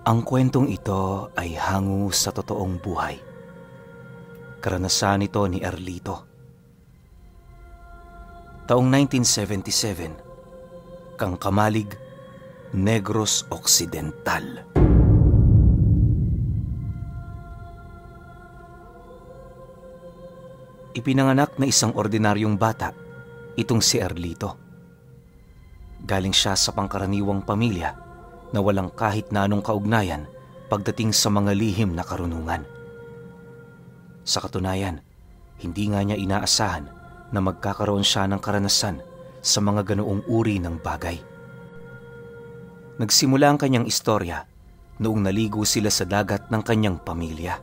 Ang kwentong ito ay hango sa totoong buhay. Karanasan ito ni Erlito. Taong 1977, Kangkamalig, Negros Occidental. Ipinanganak na isang ordinaryong bata, itong si Erlito. Galing siya sa pangkaraniwang pamilya na walang kahit na anong kaugnayan pagdating sa mga lihim na karunungan. Sa katunayan, hindi nga niya inaasahan na magkakaroon siya ng karanasan sa mga ganoong uri ng bagay. Nagsimula ang kanyang istorya noong naligo sila sa dagat ng kanyang pamilya.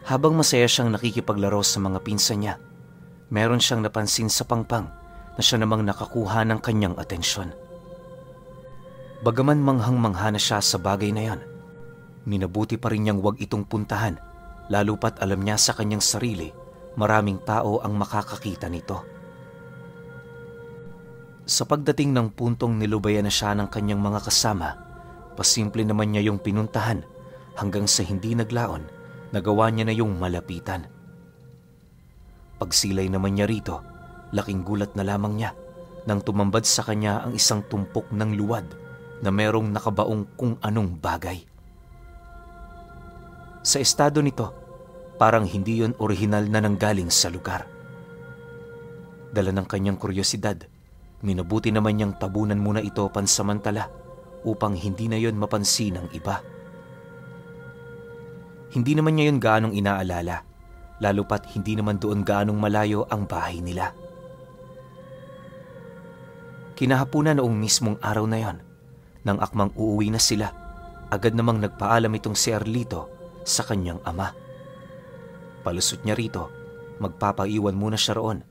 Habang masaya siyang nakikipaglaro sa mga pinsan niya, meron siyang napansin sa pangpang na siya namang nakakuha ng kanyang atensyon. Bagaman manghang-mangha na siya sa bagay na yan, minabuti pa rin niyang wag itong puntahan, lalo pat alam niya sa kanyang sarili maraming tao ang makakakita nito. Sa pagdating ng puntong nilubayan na siya ng kanyang mga kasama, pasimple naman niya yung pinuntahan hanggang sa hindi naglaon, nagawa niya na yung malapitan. Pagsilay naman niya rito, laking gulat na lamang niya nang tumambad sa kanya ang isang tumpok ng luwad na merong nakabaong kung anong bagay. Sa estado nito, parang hindi yon orihinal na nanggaling sa lugar. Dala ng kanyang kuryosidad, minabuti naman niyang tabunan muna ito pansamantala upang hindi na yon mapansin ng iba. Hindi naman niya yon gaanong inaalala, lalo pat hindi naman doon gaanong malayo ang bahay nila. Kinahapunan noong mismong araw na yon, nang akmang uuwi na sila, agad namang nagpaalam itong si Erlito sa kanyang ama. Palusot niya rito, magpapaiwan muna siya roon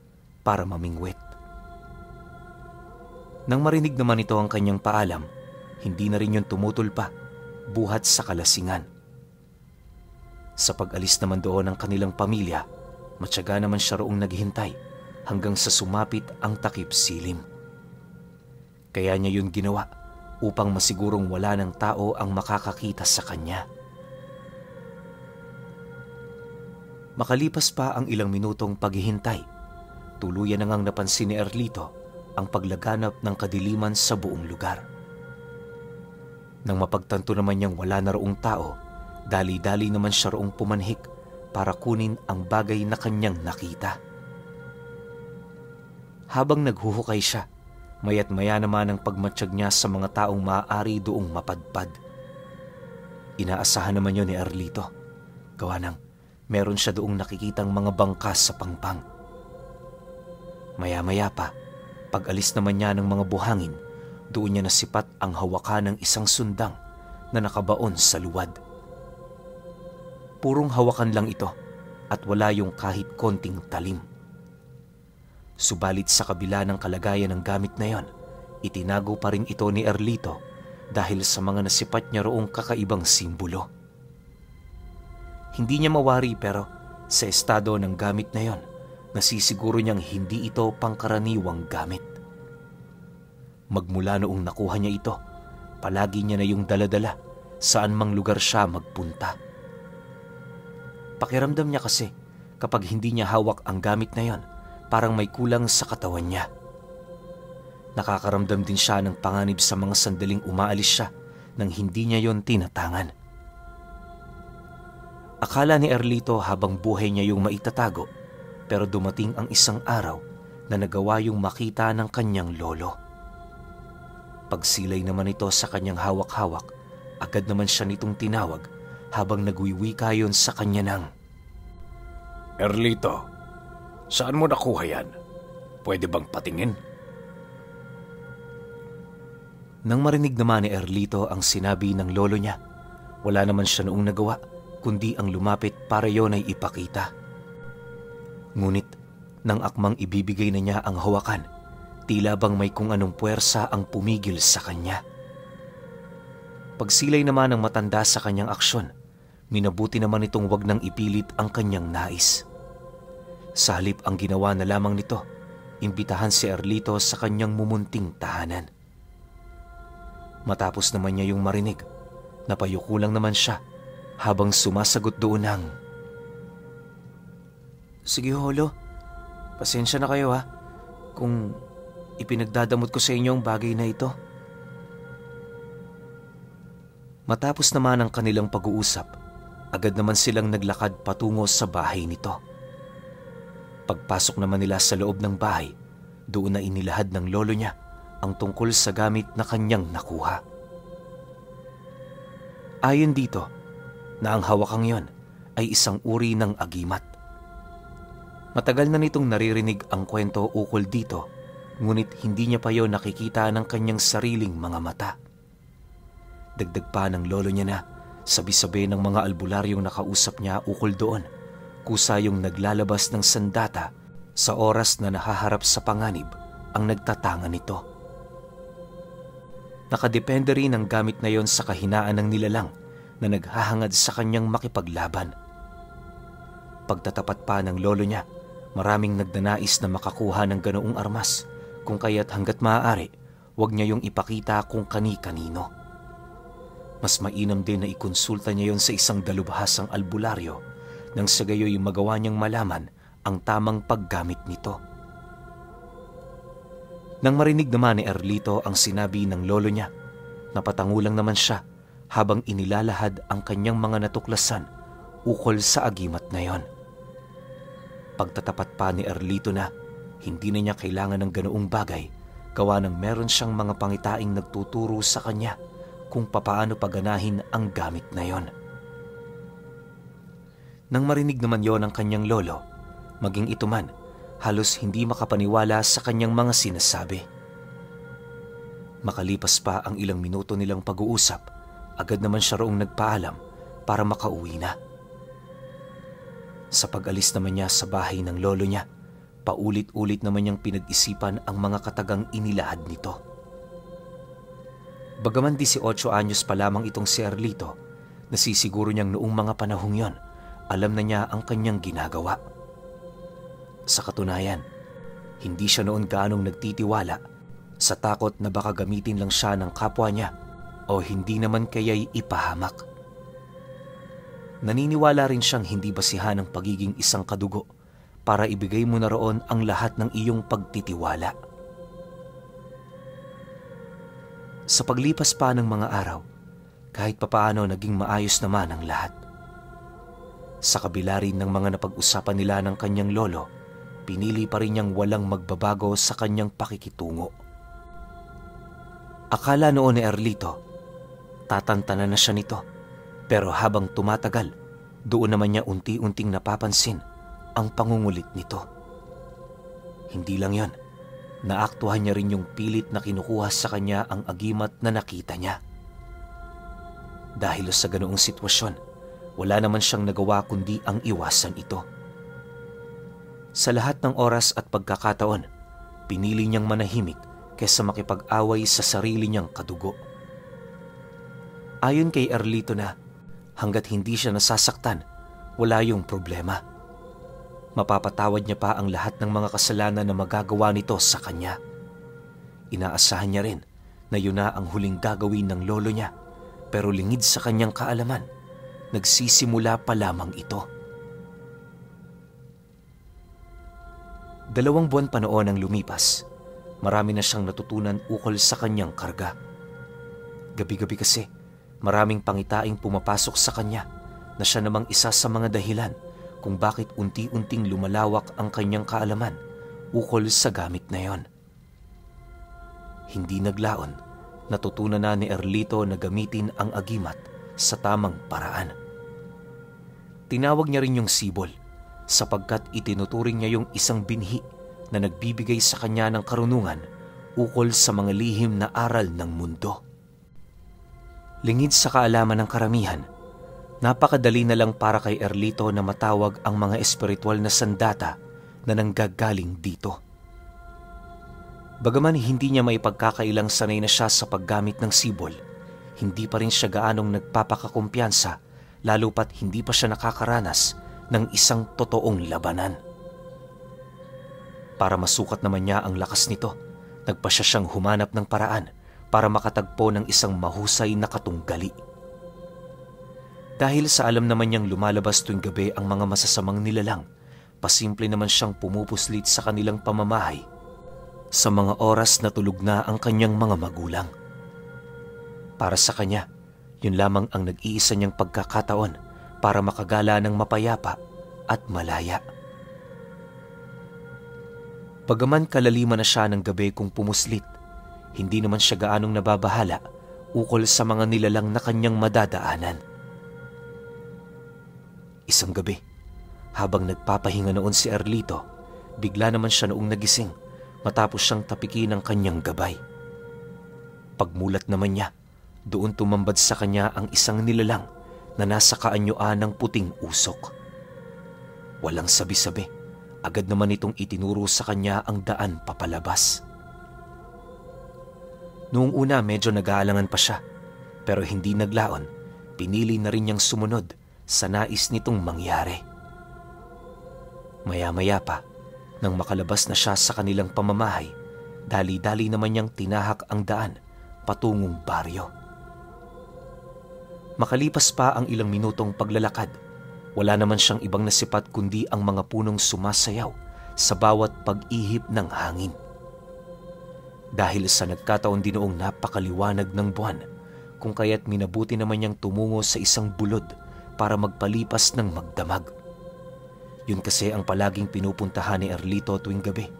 para mamingwit. Nang marinig naman ito ang kanyang paalam, hindi na rin yun tumutol pa, buhat sa kalasingan. Sa pag-alis naman doon ng kanilang pamilya, matyaga naman siya roong naghihintay hanggang sa sumapit ang takip silim. Kaya niya yun ginawa upang masigurong wala ng tao ang makakakita sa kanya. Makalipas pa ang ilang minutong paghihintay, tuluyan na ngang napansin ni Erlito ang paglaganap ng kadiliman sa buong lugar. Nang mapagtanto naman niyang wala na roong tao, dali-dali naman siya roong pumanhik para kunin ang bagay na kanyang nakita. Habang naghuhukay siya, maya't maya naman ang pagmatsyag niya sa mga taong maaari doong mapadpad. Inaasahan naman yun ni Erlito, gawa ng meron siya doong nakikitang mga bangkas sa pangpang. Maya-maya pa, pag-alis naman niya ng mga buhangin, doon niya nasipat ang hawakan ng isang sundang na nakabaon sa luwad. Purong hawakan lang ito at wala yung kahit konting talim. Subalit sa kabila ng kalagayan ng gamit na yon, itinago pa rin ito ni Erlito dahil sa mga nasipat niya roong kakaibang simbolo. Hindi niya mawari pero sa estado ng gamit na yon, nasisiguro niyang hindi ito pangkaraniwang gamit. Magmula noong nakuha niya ito, palagi niya na yung daladala saan mang lugar siya magpunta. Pakiramdam niya kasi kapag hindi niya hawak ang gamit na yon, parang may kulang sa katawan niya. Nakakaramdam din siya ng panganib sa mga sandaling umaalis siya nang hindi niya yon tinatangan. Akala ni Erlito habang buhay niya yung maitatago, pero dumating ang isang araw na nagawa yung makita ng kanyang lolo. Pagsilay naman ito sa kanyang hawak-hawak, agad naman siya nitong tinawag habang nagwiwika yon sa kanya ng, "Erlito, saan mo nakuha yan? Pwede bang patingin?" Nang marinig naman ni Erlito ang sinabi ng lolo niya, wala naman siya noong nagawa kundi ang lumapit para yon ay ipakita. Ngunit nang akmang ibibigay na niya ang hawakan, tila bang may kung anong puwersa ang pumigil sa kanya. Pagsilay naman ng matanda sa kanyang aksyon, minabuti naman itong wag nang ipilit ang kanyang nais. Sa halip ang ginawa na lamang nito, imbitahan si Erlito sa kanyang mumunting tahanan. Matapos naman niya yung marinig, napayuko lang naman siya habang sumasagot doon ng, "Sige holo, pasensya na kayo ha kung ipinagdadamot ko sa inyo ang bagay na ito." Matapos naman ang kanilang pag-uusap, agad naman silang naglakad patungo sa bahay nito. Pagpasok naman nila sa loob ng bahay, doon na inilahad ng lolo niya ang tungkol sa gamit na kanyang nakuha. Ayon dito, na ang hawakang yon ay isang uri ng agimat. Matagal na nitong naririnig ang kwento ukol dito, ngunit hindi niya pa yon nakikita ng kanyang sariling mga mata. Dagdag pa ng lolo niya na sabi-sabi ng mga albularyong nakausap niya ukol doon, kusa yung naglalabas ng sandata sa oras na nahaharap sa panganib ang nagtatanga nito. Nakadepende rin ang gamit na yon sa kahinaan ng nilalang na naghahangad sa kanyang makipaglaban. Pagtatapat pa ng lolo niya, maraming nagdanais na makakuha ng ganoong armas, kung kaya't hanggat maaari, huwag niya yung ipakita kung kani-kanino. Mas mainam din na ikonsulta niya yon sa isang dalubhasang albularyo nang sa gayoy magawa niyang malaman ang tamang paggamit nito. Nang marinig naman ni Erlito ang sinabi ng lolo niya, napatango lang naman siya habang inilalahad ang kanyang mga natuklasan ukol sa agimat na yon. Pagtatapat pa ni Erlito na hindi na niya kailangan ng ganoong bagay, gawa ng meron siyang mga pangitaing nagtuturo sa kanya kung papaano paganahin ang gamit na yon. Nang marinig naman yon ng kanyang lolo, maging ito man, halos hindi makapaniwala sa kanyang mga sinasabi. Makalipas pa ang ilang minuto nilang pag-uusap, agad naman siya roong nagpaalam para makauwi na. Sa pag-alis naman niya sa bahay ng lolo niya, paulit-ulit naman niyang pinag-isipan ang mga katagang inilahad nito. Bagaman 18 anyos pa lamang itong si Erlito, nasisiguro niyang noong mga panahong yon, alam na niya ang kanyang ginagawa. Sa katunayan, hindi siya noon gaanong nagtitiwala sa takot na baka gamitin lang siya ng kapwa niya o hindi naman kaya'y ipahamak. Naniniwala rin siyang hindi basihan ng pagiging isang kadugo para ibigay mo na roon ang lahat ng iyong pagtitiwala. Sa paglipas pa ng mga araw, kahit papaano naging maayos naman ang lahat. Sa kabila rin ng mga napag-usapan nila ng kanyang lolo, pinili pa rin niyang walang magbabago sa kanyang pakikitungo. Akala noon ni Erlito, tatantanan na siya nito, pero habang tumatagal, doon naman niya unti-unting napapansin ang pangungulit nito. Hindi lang yon, naaktuhan niya rin yung pilit na kinukuha sa kanya ang agimat na nakita niya. Dahil sa ganoong sitwasyon, wala naman siyang nagawa kundi ang iwasan ito. Sa lahat ng oras at pagkakataon, pinili niyang manahimik kaysa makipag-away sa sarili niyang kadugo. Ayon kay Erlito na, hanggat hindi siya nasasaktan, wala yung problema. Mapapatawad niya pa ang lahat ng mga kasalanan na magagawa nito sa kanya. Inaasahan niya rin na yun na ang huling gagawin ng lolo niya, pero lingid sa kanyang kaalaman, nagsisimula pa lamang ito. 2 buwan pa noon ang lumipas, marami na siyang natutunan ukol sa kanyang karga. Gabi-gabi kasi, maraming pangitaing pumapasok sa kanya na siya namang isa sa mga dahilan kung bakit unti-unting lumalawak ang kanyang kaalaman ukol sa gamit na yon. Hindi naglaon, natutunan na ni Erlito na gamitin ang agimat sa tamang paraan. Tinawag niya rin yung sibol sapagkat itinuturing niya yung isang binhi na nagbibigay sa kanya ng karunungan ukol sa mga lihim na aral ng mundo. Lingid sa kaalaman ng karamihan, napakadali na lang para kay Erlito na matawag ang mga espiritual na sandata na nanggagaling dito. Bagaman hindi niya maipagkakailang sanay na siya sa paggamit ng sibol, hindi pa rin siya gaanong nagpapakakumpiyansa lalo pat hindi pa siya nakakaranas ng isang totoong labanan. Para masukat naman niya ang lakas nito, nagpasya siyang humanap ng paraan para makatagpo ng isang mahusay na katunggali. Dahil sa alam naman niyang lumalabas tuwing gabi ang mga masasamang nilalang, pasimple naman siyang pumupuslit sa kanilang pamamahay sa mga oras na tulog na ang kanyang mga magulang. Para sa kanya, yun lamang ang nag-iisa niyang pagkakataon para makagala ng mapayapa at malaya. Bagaman kalaliman na siya ng gabi kung pumuslit, hindi naman siya gaanong nababahala ukol sa mga nilalang na kanyang madadaanan. Isang gabi, habang nagpapahinga noon si Erlito, bigla naman siya noong nagising matapos siyang tapikin ng kanyang gabay. Pagmulat naman niya, doon tumambad sa kanya ang isang nilalang na nasa kaanyuan ng puting usok. Walang sabi-sabi, agad naman itong itinuro sa kanya ang daan papalabas. Noong una medyo nag-aalangan pa siya, pero hindi naglaon, pinili na rin niyang sumunod sa nais nitong mangyari. Maya-maya pa, nang makalabas na siya sa kanilang pamamahay, dali-dali naman niyang tinahak ang daan patungong baryo. Makalipas pa ang ilang minutong paglalakad, wala naman siyang ibang nasipat kundi ang mga punong sumasayaw sa bawat pag-ihip ng hangin. Dahil sa nagkataon din noong napakaliwanag ng buwan, kung kaya't minabuti naman niyang tumungo sa isang bulod para magpalipas ng magdamag. Yun kasi ang palaging pinupuntahan ni Erlito tuwing gabi.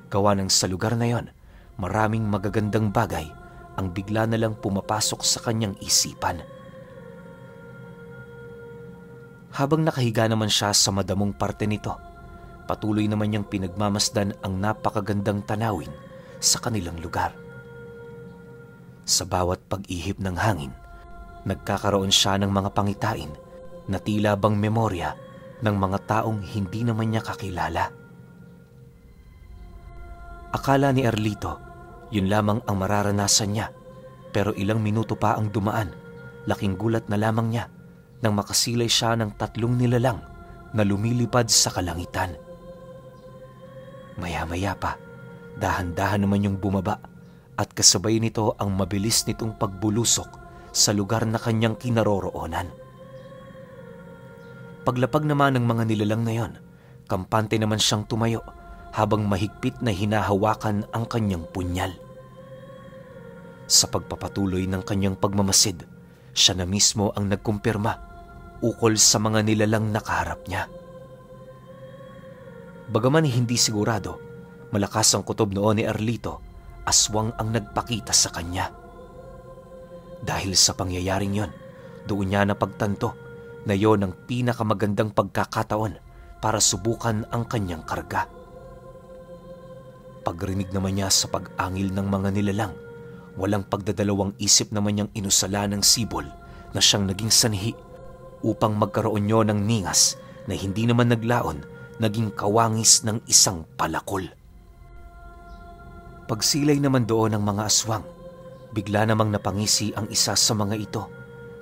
Gawa ng sa lugar na yon, maraming magagandang bagay ang bigla na lang pumapasok sa kanyang isipan. Habang nakahiga naman siya sa madamong parte nito, patuloy naman niyang pinagmamasdan ang napakagandang tanawin sa kanilang lugar. Sa bawat pag-ihip ng hangin, nagkakaroon siya ng mga pangitain na tila bang memorya ng mga taong hindi naman niya kakilala. Akala ni Erlito, yun lamang ang mararanasan niya, pero ilang minuto pa ang dumaan, laking gulat na lamang niya nang makasilay siya ng 3 nilalang na lumilipad sa kalangitan. Maya-maya pa, dahan-dahan naman yung bumaba at kasabay nito ang mabilis nitong pagbulusok sa lugar na kanyang kinaroroonan. Paglapag naman ng mga nilalang na yon, kampante naman siyang tumayo habang mahigpit na hinahawakan ang kanyang punyal. Sa pagpapatuloy ng kanyang pagmamasid, siya na mismo ang nagkumpirma ukol sa mga nilalang nakaharap niya. Bagaman hindi sigurado, malakas ang kutob noon ni Erlito, aswang ang nagpakita sa kanya. Dahil sa pangyayaring yon, doon niya napagtanto na yon ang pinakamagandang pagkakataon para subukan ang kanyang karga. Pagrinig naman niya sa pag-angil ng mga nilalang, walang pagdadalawang isip naman niyang inusala ng sibol na siyang naging sanhi upang magkaroon niyo ng ningas na hindi naman naglaon, naging kawangis ng isang palakol. Pagsilay naman doon ng mga aswang, bigla namang napangisi ang isa sa mga ito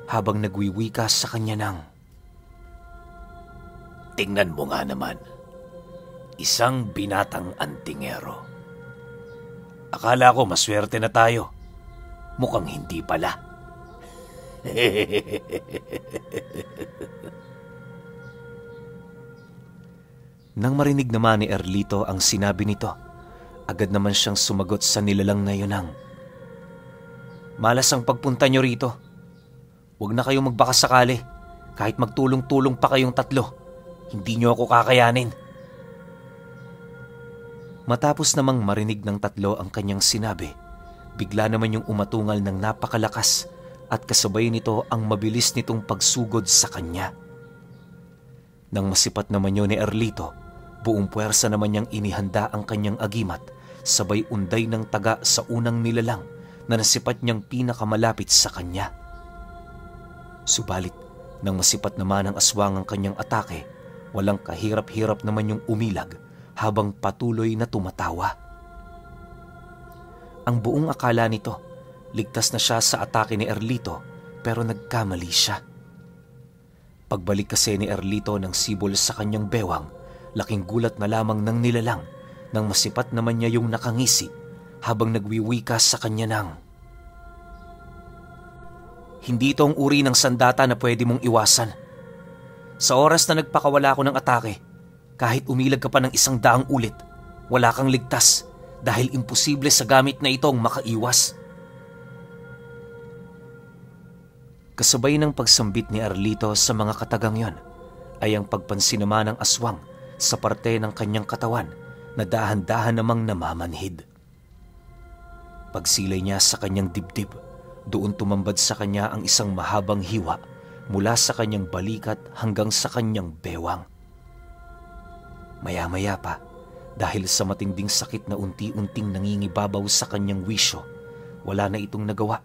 habang nagwiwika sa kanya ng, "Tingnan mo nga naman, isang binatang antingero. Akala ko maswerte na tayo. Mukhang hindi pala." Nang marinig naman ni Erlito ang sinabi nito, agad naman siyang sumagot sa nilalang na yun ng, "Malas ang pagpunta niyo rito. Huwag na kayong magbakasakali. Kahit magtulong-tulong pa kayong 3, hindi niyo ako kakayanin." Matapos namang marinig ng 3 ang kanyang sinabi, bigla naman yung umatungal ng napakalakas at kasabay nito ang mabilis nitong pagsugod sa kanya. Nang masipat naman yun ni Erlito, buong puwersa naman niyang inihanda ang kanyang agimat, sabay unday ng taga sa unang nilalang na nasipat niyang pinakamalapit sa kanya. Subalit, nang masipat naman ang aswang ang kanyang atake, walang kahirap-hirap naman yung umilag habang patuloy na tumatawa. Ang buong akala nito, ligtas na siya sa atake ni Erlito, pero nagkamali siya. Pagbalik kasi ni Erlito ng sibol sa kanyang bewang, laking gulat na lamang ng nilalang nang masipat naman niya yung nakangisi habang nagwiwika sa kanya ng, Hindi ito ang uri ng sandata na pwede mong iwasan. Sa oras na nagpakawala ko ng atake, kahit umilag ka pa ng 100 ulit, wala kang ligtas dahil imposible sa gamit na itong makaiwas. Kasabay ng pagsambit ni Arlito sa mga katagang yon ay ang pagpansin naman ng aswang sa parte ng kanyang katawan na dahan-dahan namang namamanhid. Pagsilay niya sa kanyang dibdib, doon tumambad sa kanya ang isang mahabang hiwa mula sa kanyang balikat hanggang sa kanyang bewang. Maya-maya pa, dahil sa matinding sakit na unti-unting nangingibabaw sa kanyang wisyo, wala na itong nagawa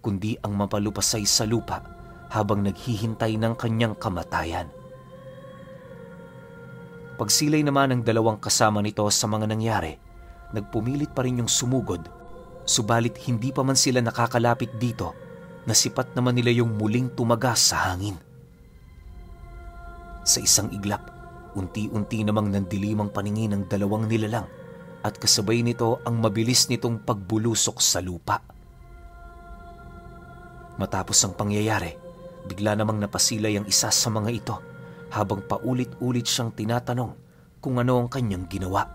kundi ang mapalupasay sa lupa habang naghihintay ng kanyang kamatayan. Pagsilay naman ng 2 kasama nito sa mga nangyari, nagpumilit pa rin yung sumugod, subalit hindi pa man sila nakakalapit dito, nasipat naman nila yung muling tumagas sa hangin. Sa isang iglap, unti-unti namang nandilim ang paningin ng 2 nilalang at kasabay nito ang mabilis nitong pagbulusok sa lupa. Matapos ang pangyayari, bigla namang napasilay ang isa sa mga ito habang paulit-ulit siyang tinatanong kung ano ang kanyang ginawa.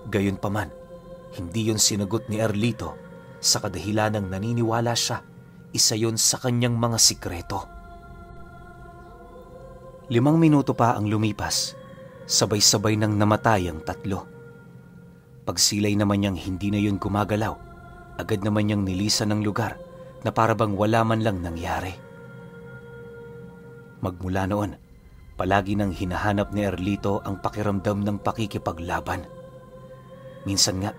Gayunpaman, hindi yon sinagot ni Arlito sa kadahilanang naniniwala siya isa yon sa kanyang mga sikreto. 5 minuto pa ang lumipas, sabay-sabay nang namatay ang 3. Pagsilay naman niyang hindi na yun gumagalaw, agad naman niyang nilisan ng lugar na parabang wala man lang nangyari. Magmula noon, palagi nang hinahanap ni Arlito ang pakiramdam ng pakikipaglaban. Minsan nga,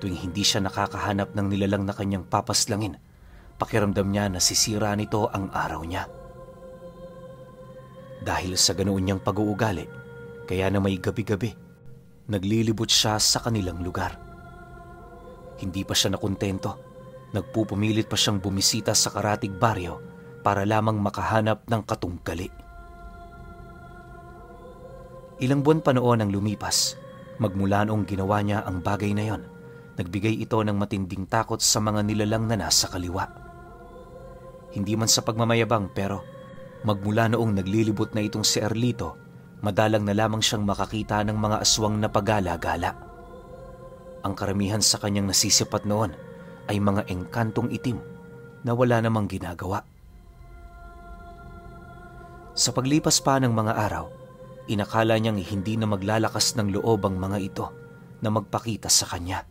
tuwing hindi siya nakakahanap ng nilalang na kanyang papaslangin, pakiramdam niya na sisira nito ang araw niya. Dahil sa ganoon niyang pag-uugali, kaya na may gabi-gabi, naglilibot siya sa kanilang lugar. Hindi pa siya nakontento. Nagpupumilit pa siyang bumisita sa karatig baryo para lamang makahanap ng katunggali. Ilang buwan pa noon ang lumipas, magmula noong ginawa niya ang bagay na yon, nagbigay ito ng matinding takot sa mga nilalang na nasa kaliwa. Hindi man sa pagmamayabang pero magmula noong naglilibot na itong si Arlito, madalang na lamang siyang makakita ng mga aswang na pagala-gala. Ang karamihan sa kanyang nasisipat noon ay mga engkantong itim na wala namang ginagawa. Sa paglipas pa ng mga araw, inakala niyang hindi na maglalakas ng loob ang mga ito na magpakita sa kanya.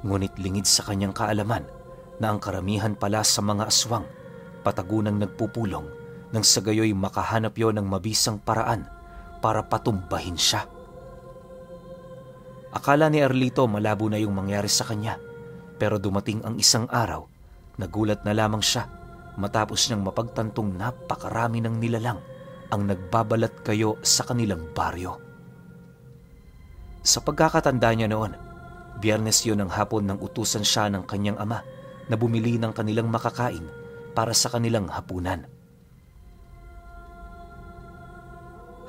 Ngunit lingid sa kanyang kaalaman na ang karamihan pala sa mga aswang patagunang nagpupulong nang sa gayoy makahanap yon ng mabisang paraan para patumbahin siya. Akala ni Arlito malabo na yung mangyari sa kanya, pero dumating ang isang araw, nagulat na lamang siya matapos niyang mapagtantong napakarami ng nilalang ang nagbabalat kayo sa kanilang baryo. Sa pagkakatanda niya noon, Biyernes yun ng hapon nang utusan siya ng kanyang ama na bumili ng kanilang makakain para sa kanilang hapunan.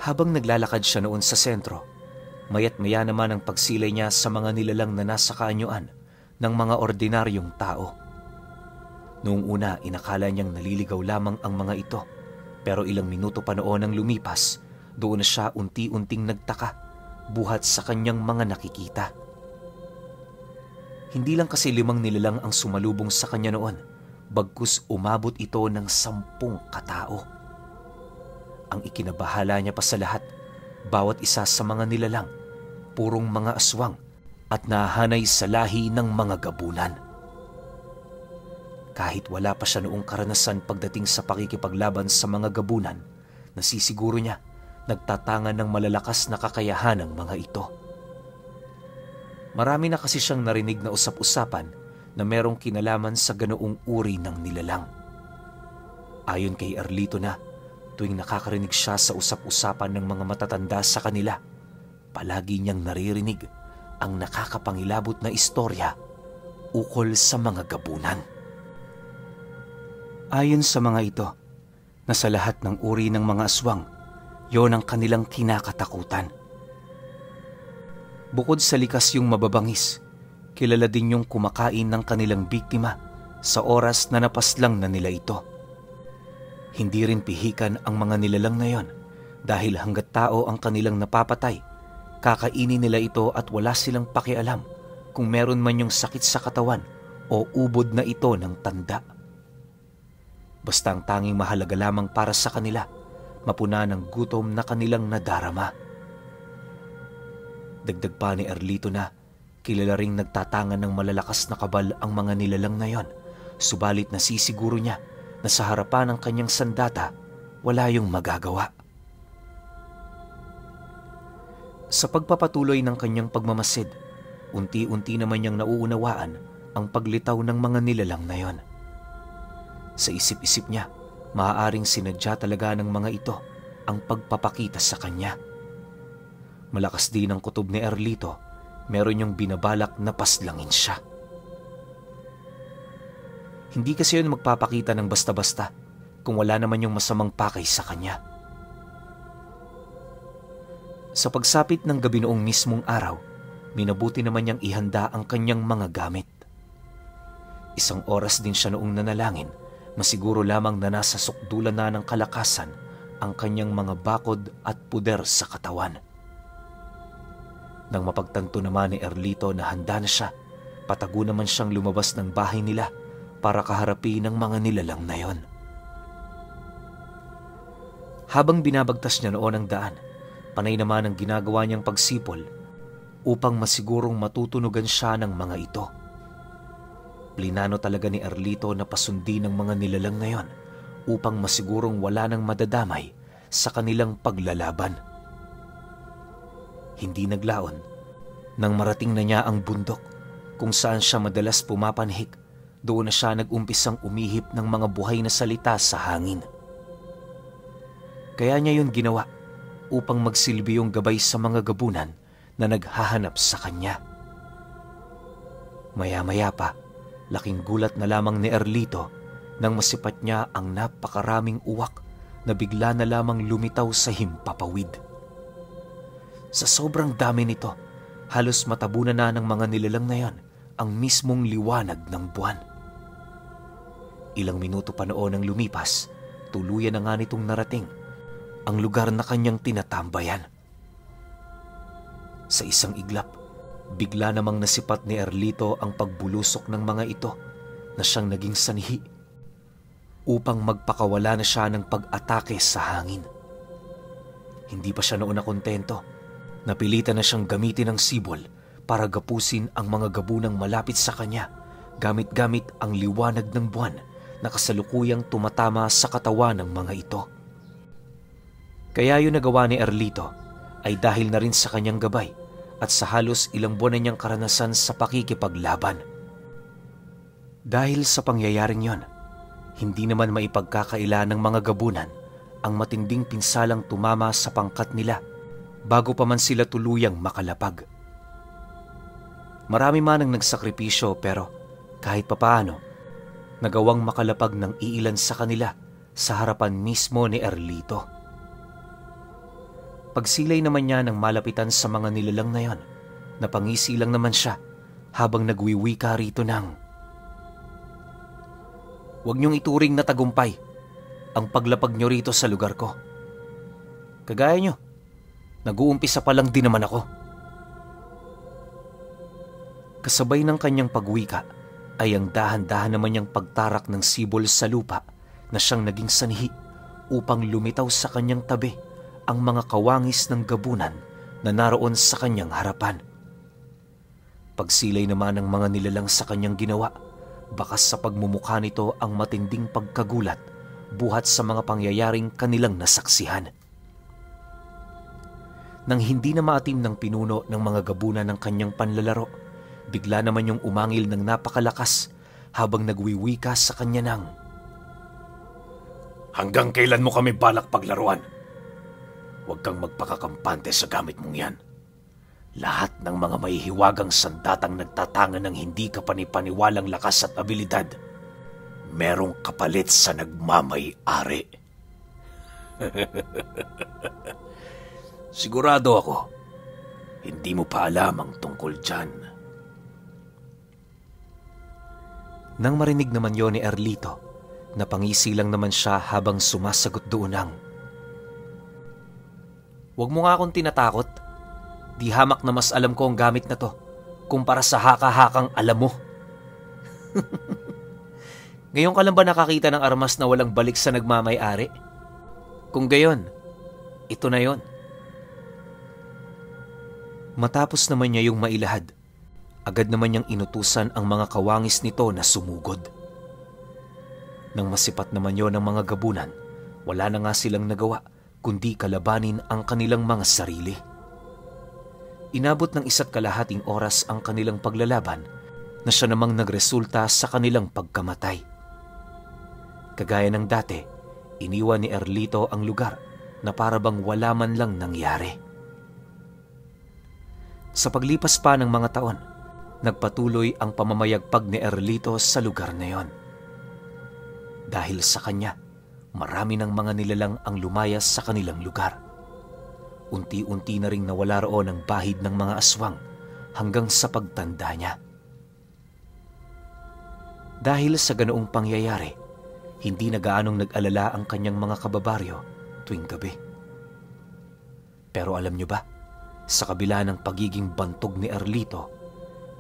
Habang naglalakad siya noon sa sentro, mayat maya naman ang pagsilay niya sa mga nilalang na nasa kaanyuan ng mga ordinaryong tao. Noong una, inakala niyang naliligaw lamang ang mga ito, pero ilang minuto pa noon ang lumipas, doon na siya unti-unting nagtaka buhat sa kanyang mga nakikita. Hindi lang kasi 5 nilalang ang sumalubong sa kanya noon, bagkus umabot ito ng 10 katao. Ang ikinabahala niya pa sa lahat, bawat isa sa mga nilalang, purong mga aswang at nahanay sa lahi ng mga gabunan. Kahit wala pa siya noong karanasan pagdating sa pakikipaglaban sa mga gabunan, nasisiguro niya nagtatangan ng malalakas na kakayahan ng mga ito. Marami na kasi siyang narinig na usap-usapan na merong kinalaman sa ganoong uri ng nilalang. Ayon kay Arlito na, tuwing nakakarinig siya sa usap-usapan ng mga matatanda sa kanila, palagi niyang naririnig ang nakakapangilabot na istorya ukol sa mga gabunan. Ayon sa mga ito, na sa lahat ng uri ng mga aswang, yon ang kanilang kinakatakutan. Bukod sa likas yung mababangis, kilala din yung kumakain ng kanilang biktima sa oras na napaslang na nila ito. Hindi rin pihikan ang mga nilalang na yon dahil hanggat tao ang kanilang napapatay, kakainin nila ito at wala silang pakialam kung meron man yung sakit sa katawan o ubod na ito ng tanda. Basta ang tanging mahalaga lamang para sa kanila, mapuna ng gutom na kanilang nadarama. Dagdag pa ni Erlito na kilala ring nagtatangan ng malalakas na kabal ang mga nilalang na yon, subalit nasisiguro niya na sa harapan ng kanyang sandata wala yung magagawa. Sa pagpapatuloy ng kanyang pagmamasid, unti-unti naman niyang nauunawaan ang paglitaw ng mga nilalang na yon. Sa isip-isip niya, maaaring sinadya talaga ng mga ito ang pagpapakita sa kanya. Malakas din ang kutob ni Erlito, meron yung binabalak na paslangin siya. Hindi kasi yun magpapakita ng basta-basta kung wala naman yung masamang pakay sa kanya. Sa pagsapit ng gabi noong mismong araw, minabuti naman niyang ihanda ang kanyang mga gamit. Isang oras din siya noong nanalangin, masiguro lamang na nasa sukdulan na ng kalakasan ang kanyang mga bakod at puder sa katawan. Nang mapagtanto naman ni Erlito na handa na siya, patago naman siyang lumabas ng bahay nila para kaharapin ng mga nilalang na yon. Habang binabagtas niya noon ang daan, panay naman ang ginagawa niyang pagsipol upang masigurong matutunugan siya ng mga ito. Plinano talaga ni Erlito na pasundin ng mga nilalang na yon upang masigurong wala nang madadamay sa kanilang paglalaban. Hindi naglaon nang marating na niya ang bundok kung saan siya madalas pumapanhik. Doon na siya nag-umpisang umihip ng mga buhay na salita sa hangin. Kaya niya yun ginawa upang magsilbi yung gabay sa mga gabunan na naghahanap sa kanya. Maya-maya pa, laking gulat na lamang ni Erlito nang masipat niya ang napakaraming uwak na bigla na lamang lumitaw sa himpapawid. Sa sobrang dami nito, halos matabunan na ng mga nilalang na yan ang mismong liwanag ng buwan. Ilang minuto pa noon ang lumipas, tuluyan na nga nitong narating ang lugar na kanyang tinatambayan. Sa isang iglap, bigla namang nasipat ni Erlito ang pagbulusok ng mga ito na siyang naging sanhi upang magpakawala na siya ng pag-atake sa hangin. Hindi pa siya noon nakontento. Napilitan na siyang gamitin ang sibol para gapusin ang mga gabunang malapit sa kanya gamit-gamit ang liwanag ng buwan na kasalukuyang tumatama sa katawan ng mga ito. Kaya yun nagawa ni Erlito ay dahil na rin sa kanyang gabay at sa halos ilang buwan na niyang karanasan sa pakikipaglaban. Dahil sa pangyayaring yon, hindi naman maipagkakaila ng mga gabunan ang matinding pinsalang tumama sa pangkat nila bago pa man sila tuluyang makalapag. Marami man ang nagsakripisyo pero kahit papaano, nagawang makalapag ng iilan sa kanila sa harapan mismo ni Erlito. Pagsilay naman niya ng malapitan sa mga nilalang na yon, napangisi lang naman siya habang nagwiwika rito ng, "Huwag niyong ituring na tagumpay ang paglapag niyo rito sa lugar ko. Kagaya niyo, nag-uumpisa pa lang din naman ako." Kasabay ng kanyang pagwika ay ang dahan-dahan naman niyang pagtarak ng sibol sa lupa na siyang naging sanhi upang lumitaw sa kanyang tabi ang mga kawangis ng gabunan na naroon sa kanyang harapan. Pagsilay naman ng mga nilalang sa kanyang ginawa, bakas sa pagmumukha nito ang matinding pagkagulat buhat sa mga pangyayaring kanilang nasaksihan. Nang hindi na maatim ng pinuno ng mga gabunan ng kanyang panlalaro, bigla naman yung umangil ng napakalakas habang nagwiwika sa kanya ng, "Hanggang kailan mo kami balak paglaruan? Huwag kang magpakakampante sa gamit mong yan. Lahat ng mga mahihiwagang sandatang nagtatangan ng hindi ka panipaniwalang lakas at abilidad, merong kapalit sa nagmamay-ari." Sigurado ako, hindi mo pa alam ang tungkol dyan. Nang marinig naman yon ni Erlito, napangisi lang naman siya habang sumasagot doon ang, "Huwag mo nga akong tinatakot. Di hamak na mas alam ko ang gamit na to kumpara sa haka-hakang alam mo." Ngayon ka lang ba nakakita ng armas na walang balik sa nagmamay-ari? Kung gayon, ito na yon. Matapos naman niya yung mailahad, agad naman niyang inutusan ang mga kawangis nito na sumugod. Nang masipat naman yon ng mga gabunan, wala na nga silang nagawa kundi kalabanin ang kanilang mga sarili. Inabot ng 1.5 oras ang kanilang paglalaban na siya namang nagresulta sa kanilang pagkamatay. Kagaya ng dati, iniwan ni Erlito ang lugar na para bang wala man lang nangyari. Sa paglipas pa ng mga taon, nagpatuloy ang pamamayagpag ni Erlito sa lugar na yon. Dahil sa kanya, marami ng mga nilalang ang lumayas sa kanilang lugar. Unti-unti na ring nawala roon ang bahid ng mga aswang hanggang sa pagtanda niya. Dahil sa ganoong pangyayari, hindi na gaanong nag-alala ang kanyang mga kababaryo tuwing gabi. Pero alam niyo ba, sa kabila ng pagiging bantog ni Erlito,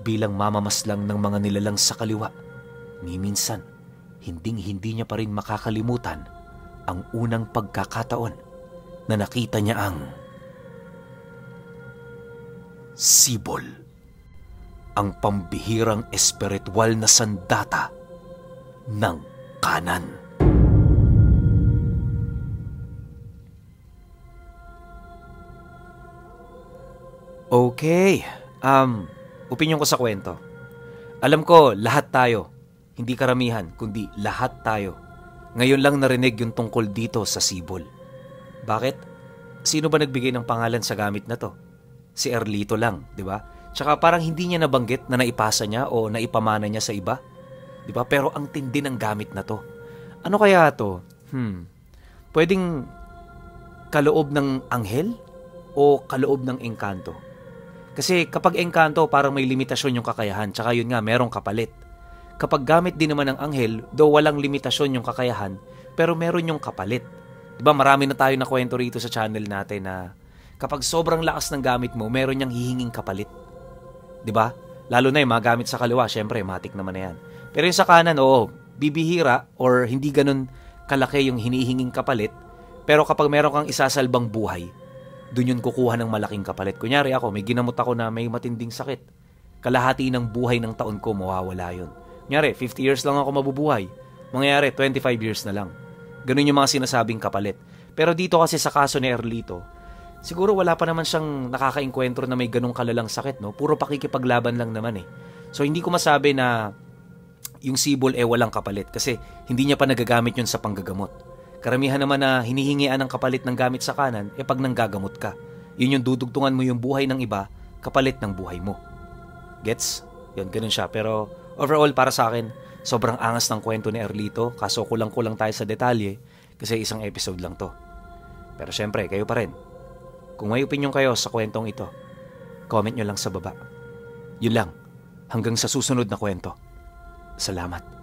bilang mamamaslang ng mga nilalang sa kaliwa, ni minsan, hinding-hindi niya pa rin makakalimutan ang unang pagkakataon na nakita niya ang sibol, ang pambihirang espiritual na sandata ng kanan. Okay, opinyon ko sa kwento. Alam ko, lahat tayo, hindi karamihan, kundi lahat tayo, ngayon lang narinig yung tungkol dito sa sibol. Bakit? Sino ba nagbigay ng pangalan sa gamit na to? Si Erlito lang, di ba? Tsaka parang hindi niya nabanggit na naipasa niya o naipamana niya sa iba. Di ba? Pero ang tindi ng gamit na to. Ano kaya to? Pwedeng kaloob ng anghel o kaloob ng engkanto? Kasi kapag engkanto, parang may limitasyon yung kakayahan. Tsaka yun nga, merong kapalit. Kapag gamit din naman ng anghel, though walang limitasyon yung kakayahan, pero meron yung kapalit. Diba marami na tayo na kwento rito sa channel natin na kapag sobrang lakas ng gamit mo, meron niyang hihinging kapalit. Diba? Lalo na yung mga gamit sa kaliwa, syempre, matik naman na yan. Pero yung sa kanan, oo, bibihira or hindi ganun kalaki yung hinihinging kapalit. Pero kapag meron kang isasalbang buhay, dun yun kukuha ng malaking kapalit. Kunyari ako, may ginamot ako na may matinding sakit. Kalahati ng buhay ng taon ko, mawawala yun. Kunyari, 50 years lang ako mabubuhay. Mangyayari, 25 years na lang. Ganun yung mga sinasabing kapalit. Pero dito kasi sa kaso ni Erlito, siguro wala pa naman siyang nakakaengkwentro na may ganung kalalang sakit, no? Puro pakikipaglaban lang naman eh. So hindi ko masabi na yung sibol walang kapalit kasi hindi niya pa nagagamit yun sa panggagamot. Karamihan naman na hinihingian ng kapalit ng gamit sa kanan, pag nanggagamot ka. Yun yung dudugtungan mo yung buhay ng iba, kapalit ng buhay mo. Gets? Yun, ganun siya. Pero overall, para sa akin, sobrang angas ng kwento ni Erlito, kaso kulang-kulang tayo sa detalye kasi isang episode lang to. Pero syempre, kayo pa rin. Kung may opinion kayo sa kwentong ito, comment nyo lang sa baba. Yun lang, hanggang sa susunod na kwento. Salamat.